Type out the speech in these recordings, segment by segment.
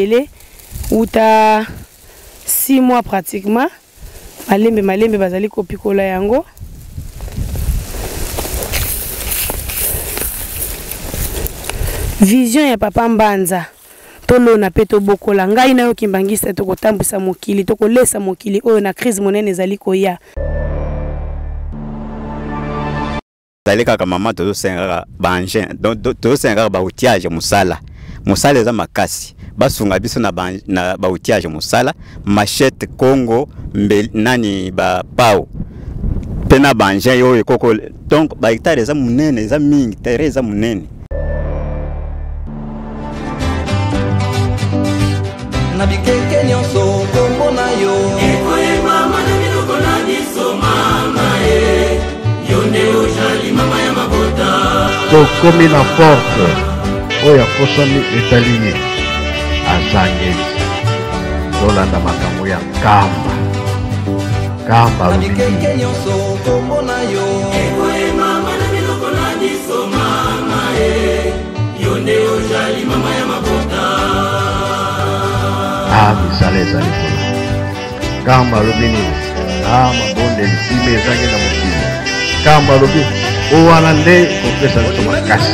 mabele uta 6 mois pratiquement. Malembe malembe bazali kopikola yango. Vision ya papa Mbanza, tolona pe tobokola. Ngai na yo Kimbanguiste tokotambwisa mokili, tokolesa mokili oyo na crise monene ezali koya. Ezali kaka mama, tozosenga kaka ba engin, donc tozosenga kaka ba outillage mosala. Mosala eza makasi, basunga biso na ba outillage mosala, machette Congo, mbeli, nani ba pao pe na ba engin oyo ekoko. Donc ba hectare eza monene, eza mingi, terrain eza monene. Na bikeke nyonso kombo na yo ekoyebama na minoko na biso mama e, yo nde ozali mama ya mabota. Tokomi na porte oyo akosami etali ye azangeli. Tolanda makambo ya Nkamba. Nkamba Na alobi bikeke nini? nyonso kombo na yo ekoyebama na minoko na biso mama e, yo nde ozali mama ya mabota. Misala ezali kuna. Nkamba alobi nini? Mabondeli kimia ezangi na mokili. Nkamba alobi o wana nde kopesa biso makasi.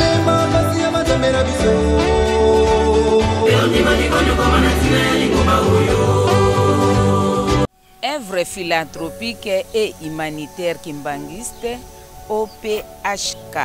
Œuvre philanthropique et humanitaire kimbanguiste OPHK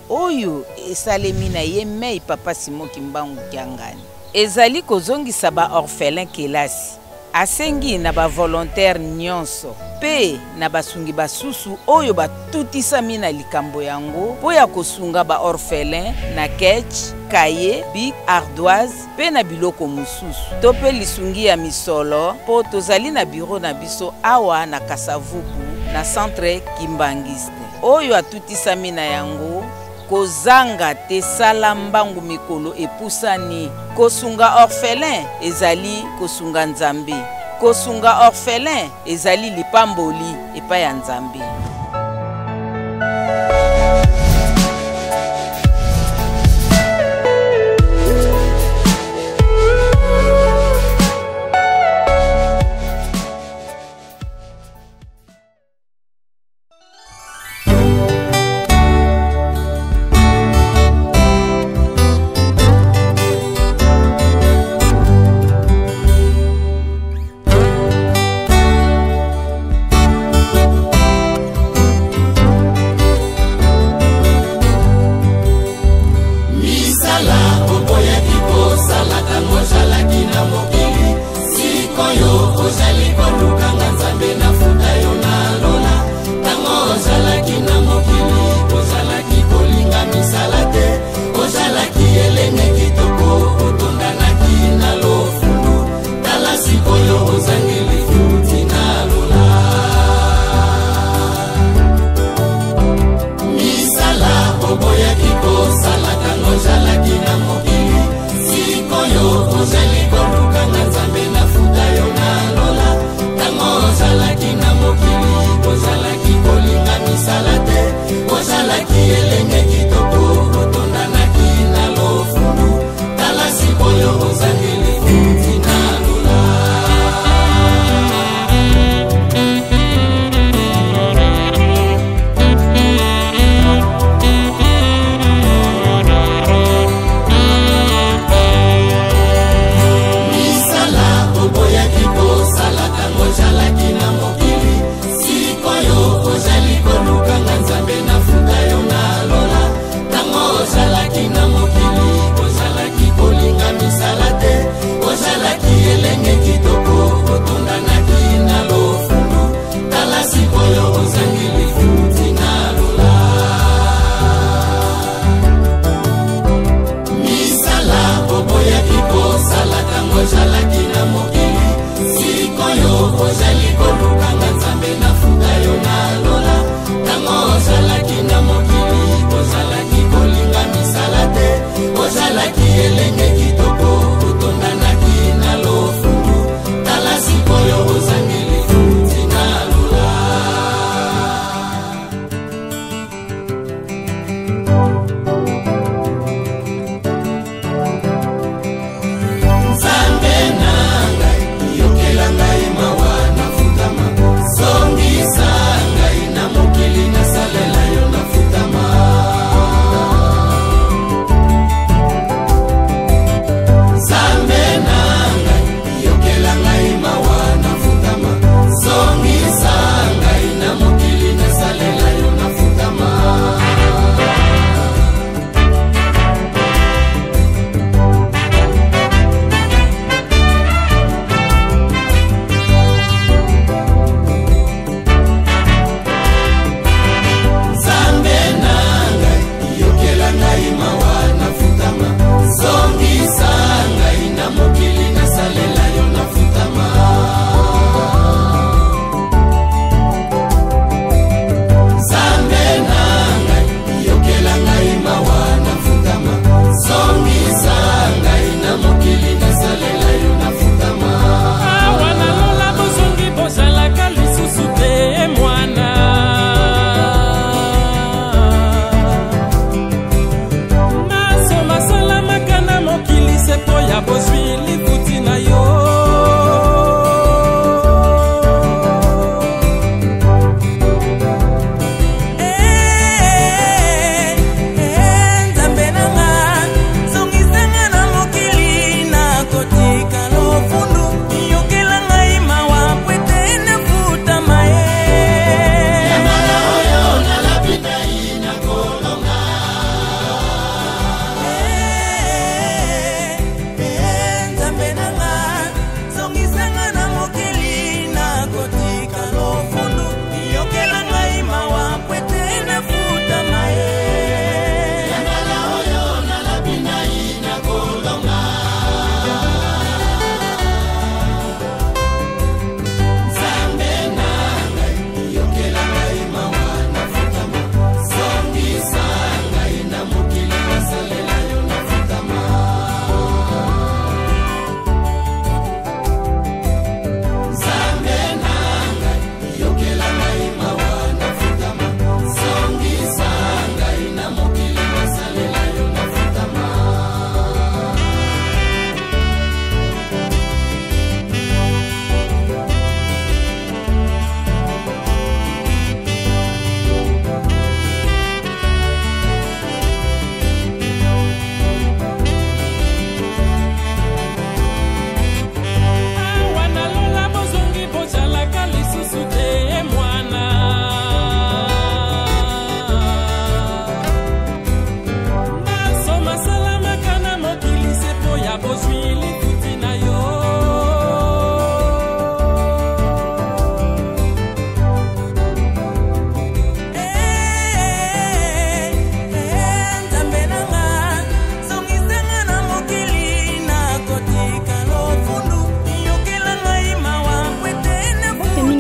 oyo esalemi na ye mei papa Simon Kimbangu Kiangani ezali kozongisa ba orphelin kelasi. Asengi na ba volontaire nyonso pe na basungi basusu oyo batutisami na likambo yango mpo ya kosunga ba orphelin na ketch, cahier, bic, ardoise pe na biloko mosusu to pe lisungi ya misolo mpo tozali na bureau na biso awa na Kasavubu na centre Kimbanguiste oyo atutisami na yango. Kozanga te, sala mbangu mikolo epusani. Kosunga orphelin ezali kosunga Nzambe. Kosunga orphelin ezali lipamboli epai ya Nzambe. Misala oboyaki kosala ntango ozalaki na mokili, sikoyo ozali koluka nga Nzambe nafuta yo na lola. Ntango ozalaki na mokili, ozalaki kolinga misala te, ozalaki elenge kitoko, otondanaki na lofundu. Tala sikoyo ozangi lifuti na lola. Misala oboyaki kosala ntango ozalaki na mokili, sikoyo ozali koluka nga Nzambe nafuta yo na lola. Ntango ozalaki na mokili, ozalaki kolinga misala te, ozalaki elenge kitoko, otondanaki na lofundu. Tala sikoyo ozangi lifuti na lola. Misala oboyaki kosala ntango ozalaki na mokili, sikoyo ozali koluka nga Nzambe nafuta yo na lola. Ntango ozalaki na mokili, ozalaki kolinga misala te, ozalaki elenge kitoko, otondanaki na lofundu. Tala sikoyo ozangi lifuti na lola. Misala oboyaki kosala ntango ozalaki na mokili, sikoyo ozali koluka nga Nzambe nafuta yo na lola. Ntango ozalaki na mokili, ozalaki kolinga misala te, ozalaki elenge kitoko, otondanaki na lofundu. Tala sikoyo ozangi lifuti na lola. Nzambe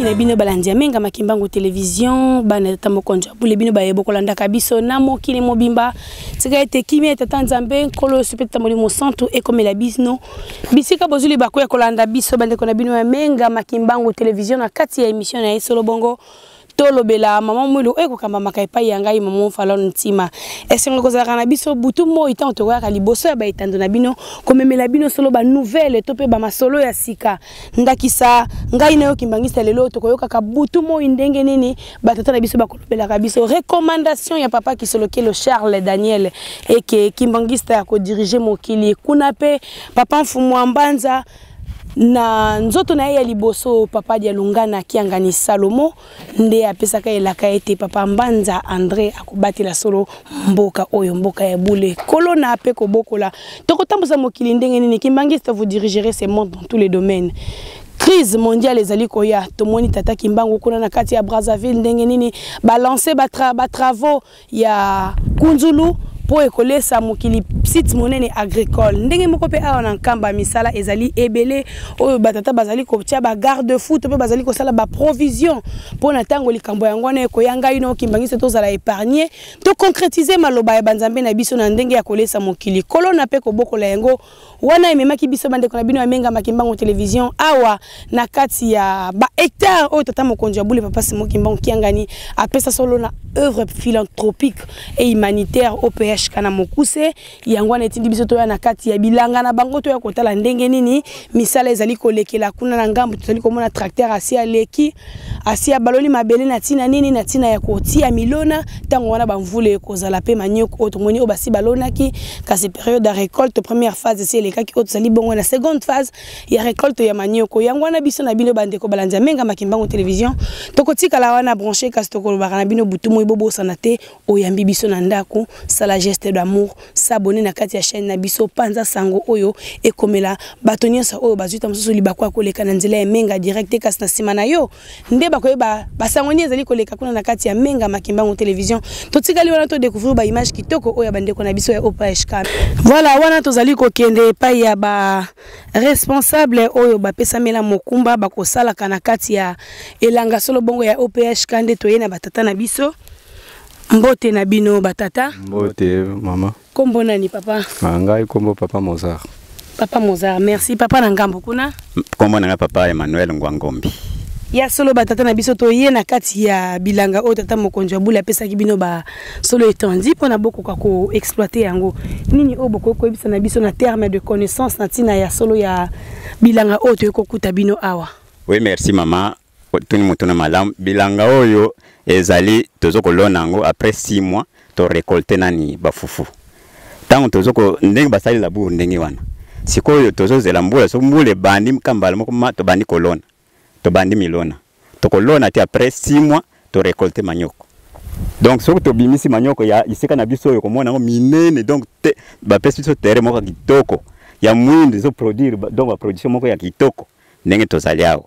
mingi na bino balandi ya Menga Makimbangu Television, bana tata mokonzi ya bule, bino baye bokolandaka biso na mokili mobimba. Tika ete kimia ya tata Nzambe Nkolo Yesu mpe tata Molimo Santu ekomela bino bisika bozwi libaku ya kolanda biso, bandeko na bino ya Menga Makimbangu Television, na kati ya emission na ye solo bongo tolobela mama Mwilu oyo ekokambamaka epai ya ngai mama Falon Ntima. Esengo kozalaka na biso butu moi ntango tokoyaka liboso ya baetando na bino komemela bino solo ba nouvelle to mpe bamasolo ya sika. Ndakisa ngai na yo Kimbangista, lelo tokoyokaka butu moi ndenge nini batata na biso bakolobelaka biso recommandation ya papa Kisolokelo Charles Daniel eke Kimbangista ya kodirige mokili kuna, mpe papa Mfumu wa Mbanza na nzoto na ye ya liboso, papa Dialungana Kiangani Salomo, nde apesaka elaka ete papa Mbanza André akobatela solo mboka oyo, mboka ya bule, kolona mpe kobokola. Tokotambusa mokili ndenge nini? Kimbangiste, vous dirigerez ce monde dans tous les domaines. Crise mondiale ezali koya. Tomoni tata Kimbangu kuna na kati ya Brazzaville ndenge nini balance batravaux ya Kunzulu mpo ekolesa mokili, site monene agricole. Ndenge moko mpe awa na Nkamba, misala ezali ebele oyo batata bazali kotia bagarde fou to mpe bazali kosala baprovision mpo na ntango likambo yango wana ekoya, ngai no Kimbangisa tozala épargne, toconcrétise maloba ya banzambe na biso na ndenge ya kolesa mokili, kolona mpe kobokola yango. Wana ememaki biso bandeko na bino ya Menga Makimbangu Television awa na kati ya bahectare oyo tata mokonzi ya bule, papa Simon Kimbangu Kiangani, apesa solo na œuvre philanthropique et humanitaire, OPHK na mokuse. Yango wana etindi biso toya na kati ya bilanga na bango, toya kotala ndenge nini misala ezali kolekela kuna na ngambo. Tozali komona tracteur asi aleki, asi abaloli mabele na ntina nini? Na ntina ya kotia milona ntango wana bamvula ekozala. Mpe manioko oyo tomoni oyo basi balonaki, kasi période ya récolte, première phase esi elekaki, oyo tozali bongo na seconde phase ya récolte ya manioko. Yango wana biso na bino bandeko balandi ya Menga Makimbangu Télévision tokotikala wana branché, kasi tokolobaka na bino butu moi. Bobosana te, oyambi biso na ndako, sala geste d'amour, s'abonner na kati ya chaîne na biso, panza sango oyo ekomela bato nyonso oyo bazwi ta mosusu libaku ya koleka na nzela ya Menga direct, kasi na nsima na yo nde bakoyeba basango nini ezali koleka kuna na kati ya Menga Makimbangu Télévision. Totikali wana todécouvrir baimage kitoko oyo ya bandeko na biso ya OPHK. Voilà, wana tozali kokende epai ya ba responsable oyo bapesamela mokumba bakosalaka na kati ya elanga solo bongo ya OPHK. Nde toye na batata na biso. Mbote na bino batata. Mbote mama. Kombo nani, papa? Ngai kombo papa Mozart. Papa Mozart, merci. Papa na ngambo kuna? Kombo na ngai papa Emmanuel Ngwangombi. Ya solo batata na biso, toye na kati ya bilanga oyo tata mokonzi ya bule apesaki bino ba solo étendue mpona bokoka koexploite yango. Nini oyo bokoki koyebisa na biso na terme de connaissance na ntina ya solo ya bilanga oyo toyei kokuta bino awa? Oui, merci mama. Tuni motuna malamu. Bilanga oyo ezali, tozo kolona yango, après 6 mois torécolte nani bafufu. Ntango tozo ko ndenge basali labour ndenge wana, sikoyo tozozela mbula. So mbula ebandi ka mbala moko ma tobandi kolona, tobandi milona, tokolona te, après 6 mois torécolte manioko. Donc soki tobimisi manioko ya esika na biso oyo, komona yango minene. Donc te bapesi biso terrain moko ya kitoko ya mwindu, ezoproduire donc baproduction moko ya kitoko ndenge tozali awa.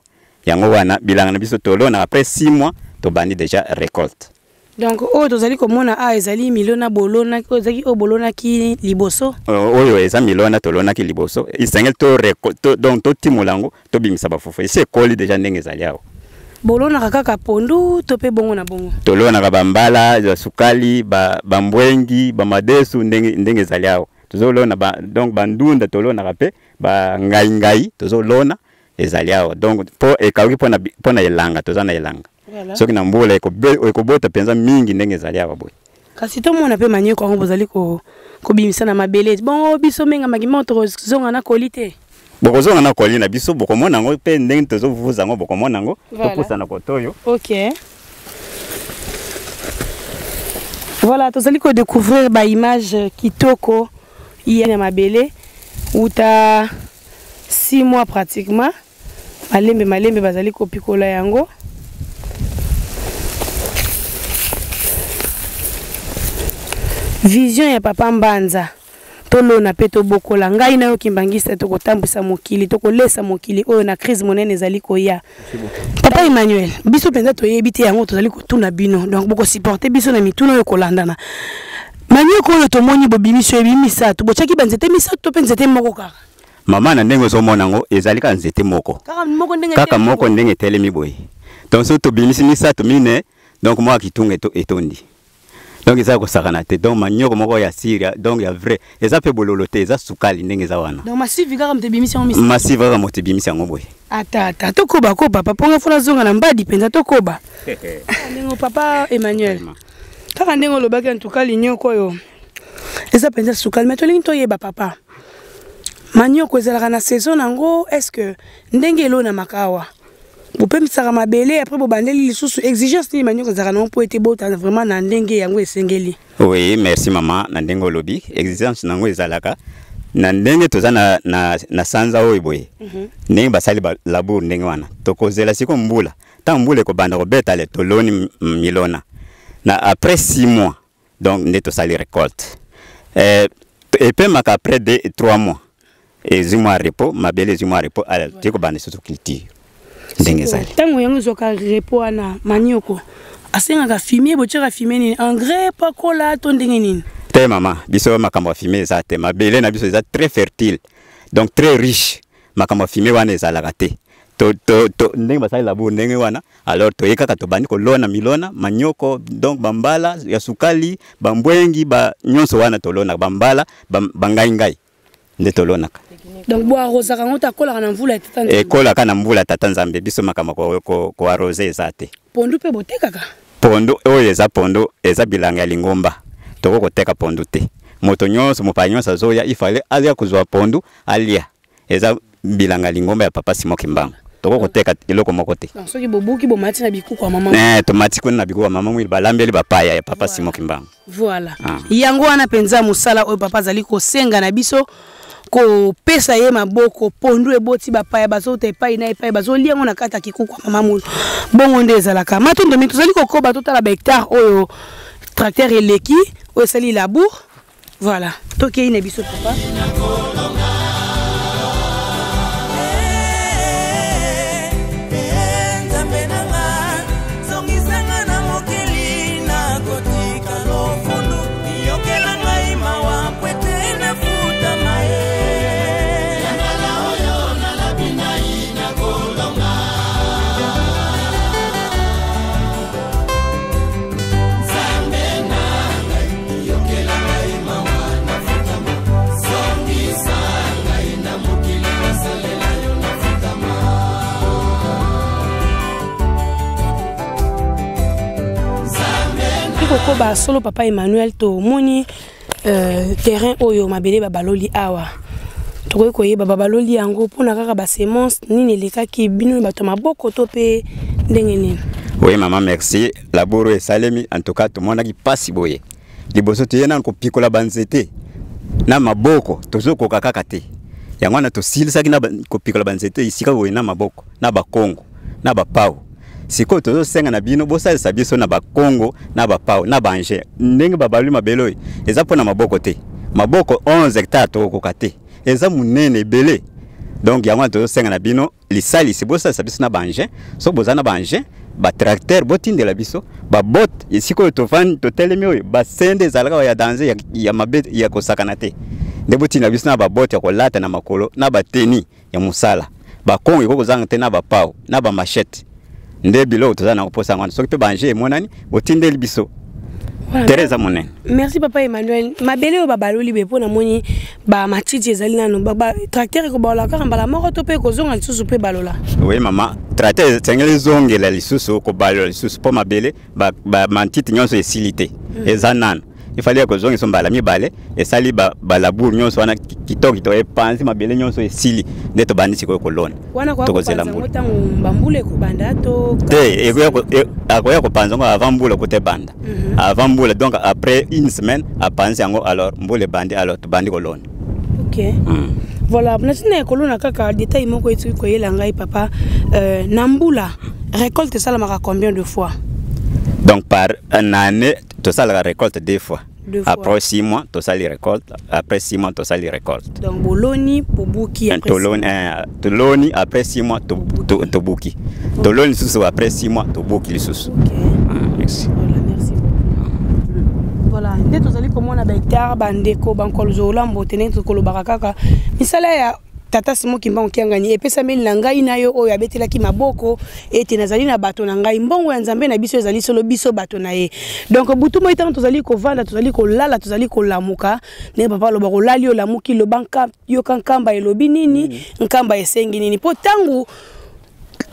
Yango wana bilanga na biso tolona, après 6 mois tobandi déjà récolte. Donc oyo tozali komona awa ezali milona bolonaki, oyo ezalaki oyo bolonaki liboso? Oyo eza milona tolonaki liboso. Esengeli to donc totimola yango, tobimisa bafufu, esi ekoli déjà ndenge ezali awa. Bolonaka kaka pondu to mpe bongo na bongo? Tolonaka bambala, basukali, bambwengi, bamadesu ndenge ezali awa. Tozolona donc bandunda, tolonaka mpe bangaingai, tozolona ezali awa. Donc mpo ekauki mpona elanga, toza na elanga. Voilà. Soki na mbula ekobota mpenza mingi ndenge ezali awa boye. Kasi tomona mpe manioko yango bozali kobimisa na mabele. Bongo biso Menga Makimbangu tokozonga na koli te? Bokozonga na koli na biso, bokomona yango mpe ndenge tozovuza yango, bokomona yango. Voilà. Topusana koto oyo. Ok, voilà, tozali kodécouvrir baimage kitoko ya mabele uta 6 mois pratiquement. Malembe malembe bazali kopikola yango. Vision ya papa Mbanza, tolona mpe tobokola. Ngai na yo Kimbangista tokotambwisa mokili, tokolesa mokili oyo na crise monene ezali koya. Papa Emmanuel, biso mpenza toyebi te, yango tozali kotuna bino. Donc bokosupporte biso na mituna oyo kolandana. Manioko oyo tomoni bobimisi oyo, ebi misato, botiaki banzete misato to mpe nzete moko kaka? Mama, na ndenge ozomona yango, ezali kaka nzete moko. Kaka moko ndenge kaka etelemi moko boye. Ndenge etelemi boye. Donc soki tobimisi misato mine, donc mwa kitunga etondi. Donc eza kosakana te. Donc manioko moko ya siria, donc ya vrai, eza mpe bololo te, eza sukali ndenge eza wana. Donc masivi kaka moto ebimisi yango misato. Masivi kaka moto ebimisi yango boye. Ata ata tokoba ko papa, mpo nga fona zonga na mbadi mpenza tokoba. Ndenge papa Emmanuel, kaka ndenge olobaki, en tout cas linyoko oyo eza mpenza sukali. Mais tolingi toyeba papa, manioko ezalaka na saison nango, est-ce que ndenge elonamaka awa bopemisaka mabele, après bobandeli lisusu, exigence nini manioko ezalaka nango mpo ete bota vraiment na ndenge yango esengeli? Oui, merci mama. Na ndenge olobi, exigence nango ezalaka na ndenge toza na sanza oyo boye, ndenge basali ba labour ndenge wana, tokozela siko mbula. Ntango mbula ekobanda kobeta, le toloni milona na après 6 mois, donc nde tosali récolte. Epemaka après 2 3 mois, ezwi mwa repos, mabele ezwi mwa repos, alors toye kobanda lisusu culture ndenge ezali. Ntango yango ezwaka repos wana, manioko asengaka fumier, botiaka fumier nini, engrais po akola to ndenge nini? Te mama, biso makambo ya fumier eza te. Mabele na biso eza très fertile, donc très riche. Makambo ya fumier wana ezalaka te. To ndenge basali labour ndenge wana, alors toye kaka tobandi kolona milona manyoko, donc bambala ya sukali, bambwengi, ba nyonso wana tolonaka, bambala bangaingai nde tolonaka. Donc boarrosaka yango te, akolaka na mvula ya tata Nzambe? Ekolaka na mvula tata Nzambe. Biso makambo koarroser eza te. Pondu mpe botekaka? Pondu oyo eza pondu, eza bilanga ya lingomba. Toko koteka pondu te. Moto nyonso, mopaya nyonso azoya, ifale alia kozwa pondu alia. Eza bilanga ya lingomba ya papa Simon Kimbangu. Toko koteka eloko moko te. Donc soki bobuki, bomati na bikuku ya mama? Tomati kuna na bikuku ya mama Mwili, balambeli bapaya ya papa Simon Kimbangu. Voilà. Ah. Yango wana mpenza mosala oyo papa azali kosenga na biso kopesa ye maboko. Pondu eboti, bapaya bazouta epai na epai, bazolia yango na kati ya kikuku ya mama Mulu. Bongo nde ezalaka. Matondo mingi. Tozali kokoba, totala bahectare oyo tracteur eleki, oyo esali labour. Voilà, tokei na biso papa. Nzambe nanga, zongisanga na mokili, nakotika lofundu, yokela ngai mawa po ete nafutama ye. Yangala oyo nalabi nai nakolonga. Nzambe na ngai, yokela ngai mawa, nafutama, zongisa ngai na mokili, nasalela yo, nafutama. Kokoba solo papa Emmanuel, tomoni terrain oyo mabele babaloli awa. Tokoki koyeba babaloli yango mpona kaka basemence nini elekaki bino bato ya maboko to mpe ndenge nini? Oui mama, merci. Labour oyo esalemi, en tout cas tomonaki mpasi boye. Liboso toye nanu kopikola banzete na maboko, tozokoka kaka te. Yango wana tosilisaki na kopikola banzete esika boye na maboko, na bakongo na bapau. Sikoyo tozosenga na bino bosalisa biso na bakongo na bapau na baengin. Ndenge babaloli mabele oyo eza mpo na maboko te. Maboko 11 hectare tokokoka te, eza monene ebele. Donc yango wana tozosenga na bino lisalisi, bosalisa biso na baengin. Soki boza na baengin, batracteur, botindela biso babote. Esika oyo tovandi, totelemi oyo, basende ezalaka ya danger, ya mabe ya kosakana te. Nde botindela biso na babote ya kolata na makolo, na bateni ya mosala, bakongo ekoki kozanga te, na bapau na bamachete. Nde biloko toza na koposa yango wana. Soki mpe baengin emonani, botindeli biso. Voilà. Terrain eza monene. Merci papa Emmanuel. Mabele oyo babaloli be, mpo namoni bamatiti ezali nano, tracteur ekobalola kaka mbala moko to mpe ekozonga lisusu mpe balola? Oui mama, tracteur esengeli ezongela lisusu kobalola lisusu, mpo mabele bamatiti nyonso esili te, eza nano. Ifali ya kozongisa mbala mibale. Esali balabour nyonso wana kitoko kitoko, epanzi mabele nyonso esili, nde tobandi sikoyo kolona. Wana Tokozela kopanza mbula. yango ntango bambula ekobanda to? Te, akoya kopanza yango avant mbula kuta ebanda. Avant mbula, donc après une semaine apanzi yango, alors mbula ebandi, alors tobandi kolona. Ok. Voilà, na ntina ya kolona, kaka détail moko etiki koyela ngai papa, na mbula récolte esalamaka combien de fois? Donc par une année tosalaka récolte deux fois. Deux fois. Après 6 mois tosali récolte, après 6 mois tosali récolte. Donc boloni, bobuki après? Toloni, toloni après 6 mois, tobuki, toloni lisusu après 6 mois, tobuki lisusu. Ok. Ah, merci. Voilà, merci beaucoup. Voilà, nde tozali komona bahectare, bandeko bankolo olambo te, ndenge tokolobaka kaka misala ya Tata Simon Kimbangu Kiangani epesameli na ngai na yo oyo abetelaki maboko ete nazali na bato na ngai. Mbongo ya Nzambe na biso ezali solo biso bato na ye. Donc butu moi ntango tozali kovanda, tozali kolala, tozali kolamuka, ndenge papa aloba kolali olamuki, loba yoka nkamba elobi nini, nkamba esengi nini, mpo ntango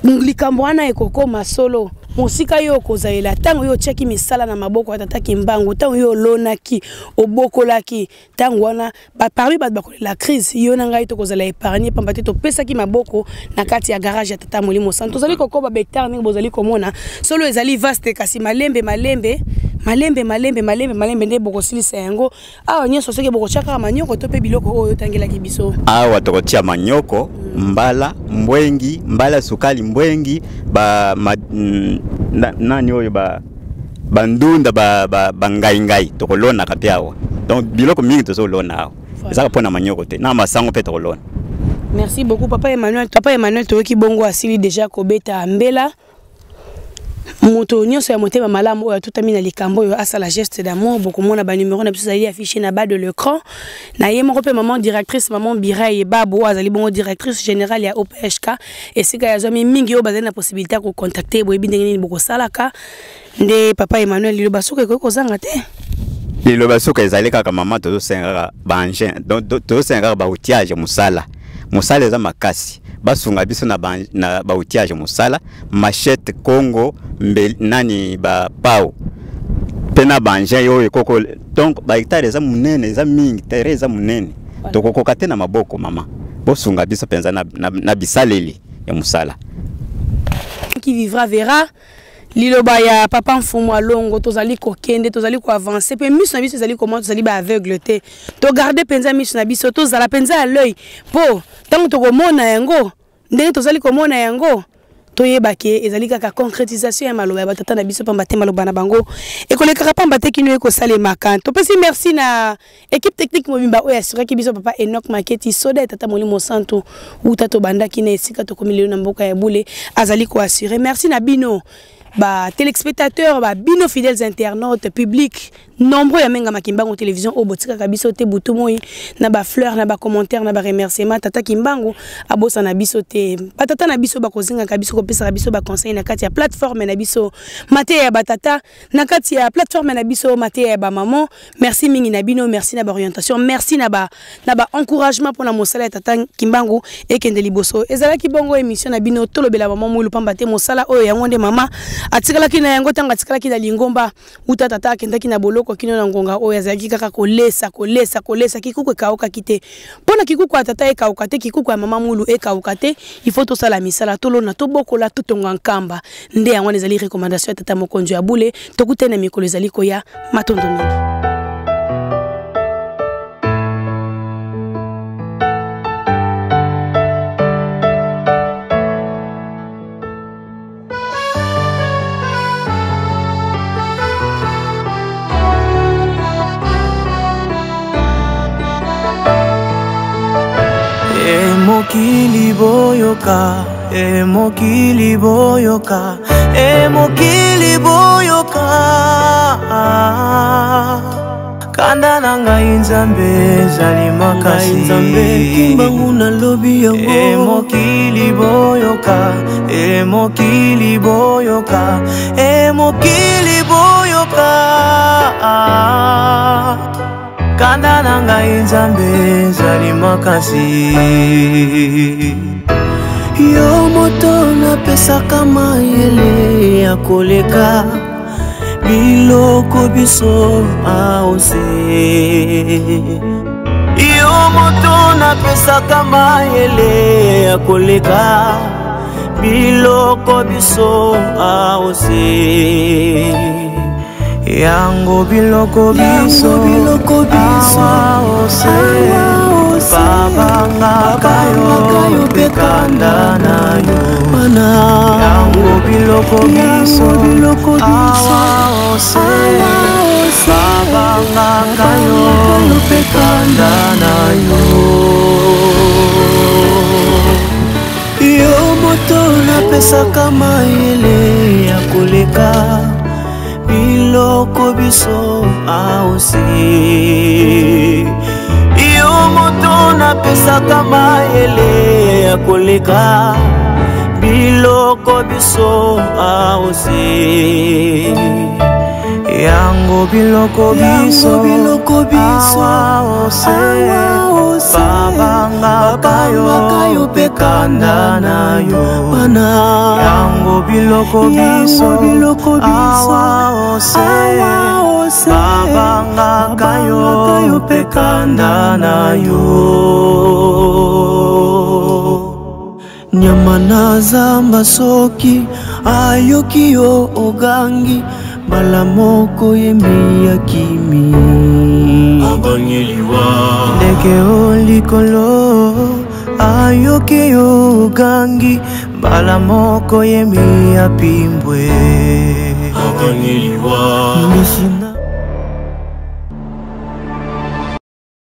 likambo wana ekokoma solo mosika yo okozalela ntango yo otiaki misala na maboko ya tata Kimbangu, ntango yo olonaki, obokolaki, ntango wana parmi bato bakolela crise, yo na ngai tokozala épargne, pamba te topesaki maboko na kati ya garage ya tata Molimo Santu. Tozali kokoba ba hectare ndenge bozali komona, solo ezali vaste, kasi malembe malembe malembe malembe malembe malembe nde bokosilisa yango. Awa nyonso soki bokotia kaka manioko to mpe biloko oyo otangelaki biso? Awa tokotia manioko, mbala mbwengi, mbala sukali mbwengi, ba ma, nani oyo ba bandunda, ba ngai ngai tokolonaka mpe awa. Donc biloko mingi tozolona awa, ezaka mpona manioko te, na masango mpe tokolona. Merci beaucoup, papa Emmanuel. Papa Emmanuel, toyoki bongo asili déjà kobeta mbela. Moto nyonso ya motema malamu oyo atutami na likambo oyo asala geste d'amour, bokomona banumero na biso ezali affiché na bas de l'écran. Na ye moko mpe maman directrice, maman Birai Babu, oyo azali bongo directrice générale ya OPHK, esika yazwami mingi oyo bazali na possibilité ya kocontacte, boyebi ndenge nini bokosalaka. Nde papa Emmanuel, liloba soki ekoki kozanga te. Liloba soki ezali kaka mama, tozosenga kaka baengin, donc tozosenga kaka baoutillage. Mosala, mosala eza makasi, basunga biso na baoutillage, mosala, machette congo mbe, nani, bapao mpe na baengin oyo ekoko. Donc bahectare eza monene, eza mingi, terrain eza monene, tokokoka te na maboko. Mama, bosunga biso mpenza na bisaleli ya mosala. Qui vivra verra. Liloba ya papa Mfumu Alongo, tozali kokende, tozali koavance mpe miso na biso ezali komona, tozali baaveugle te. Togarde mpenza miso na biso, tozala mpenza ya l'œil, mpo ntango tokomona yango ndenge tozali komona yango, toyeba ke ezali kaka concrétisation ya maloba ya batata na biso, pamba te maloba na bango ekolekaka pamba te kino ekosalemaka. Topesi merci na équipe technique mobimba oyo assuraki biso, papa Enoch Maketi, soda ya tata Molimo Santu, wuta tobandaki na esika tokomi lelo na mboka ya Bule, azali koassure. Merci na bino ba téléspectateurs, ba bino fidèles internautes, public nombreux ya Menga Makimbangu Télévision oyo botikaka biso te butu moi na ba fleur, na ba commentaire, na ba remerciement. Tata Kimbangu abosana biso te. Batata na biso bakozingaka biso, kopesaka biso ba conseil na kati ya plateforme na biso mateya ya batata, na kati ya plateforme na biso mateya ya bamama. Merci mingi na bino, merci na baorientation, merci na ba encouragement mpona mosala ya tata Kimbangu ekende liboso. Ezalaki bongo émission na bino Tolobela Mama Mwilu, pamba te mosala oyo yango nde mama atikalaki na yango ntango atikalaki na lingomba, uta tata akendaki na boloko kino na ngonga oyo azalaki kaka kolesa, kolesa, kolesa. Kikuku ekaukaki te. Mpo na kikuku ya tata ekauka te, kikuku ya mama Mwilu ekauka te, il faut tosala misala, tolona, tobokola, totonga nkamba. Nde yango wana ezali recommandation ya tata mokonzi ya bule. Tokutani na mikolo ezali koya. Matondo mingi. E mokili boyoka, e mokili boyoka, e mokili boyoka, kanda na ngai Nzambe ezali makasi. Nzambe Kimbangu nalobi yango. E mokili boyoka, e mokili boyoka, e mokili boyoka, kanda na ngai Nzambe ezali makasi. Yo moto napesaka mayele ya koleka biloko biso aose. Yo moto napesaka mayele ya koleka biloko biso aose. Yango biloko biso, biloko biso awa ose, babangaka yo mpe kanda na yo. Yango biloko biso, biloko biso awa ose, babangaka yo mpe kanda na yo. Yo moto napesaka mayele ya koleka biloko biso aose. Yo Moto napesaka mayele ya koleka biloko biso aose. Yango biloko biso, biloko biso awa ose, awa ose, babangaka babangaka yo yo mpe kanda na yo. Bana. Yango biloko biso, Yango biloko biso, awa ose, awa ose, babangaka yo babangaka yo mpe kanda na yo. Nyama na zamba soki ayoki yo ogangi, mbala moko yemi akimi. Abangeliwa. Ndeke o likolo ayoki yo ogangi, mbala moko yemi apimbwe.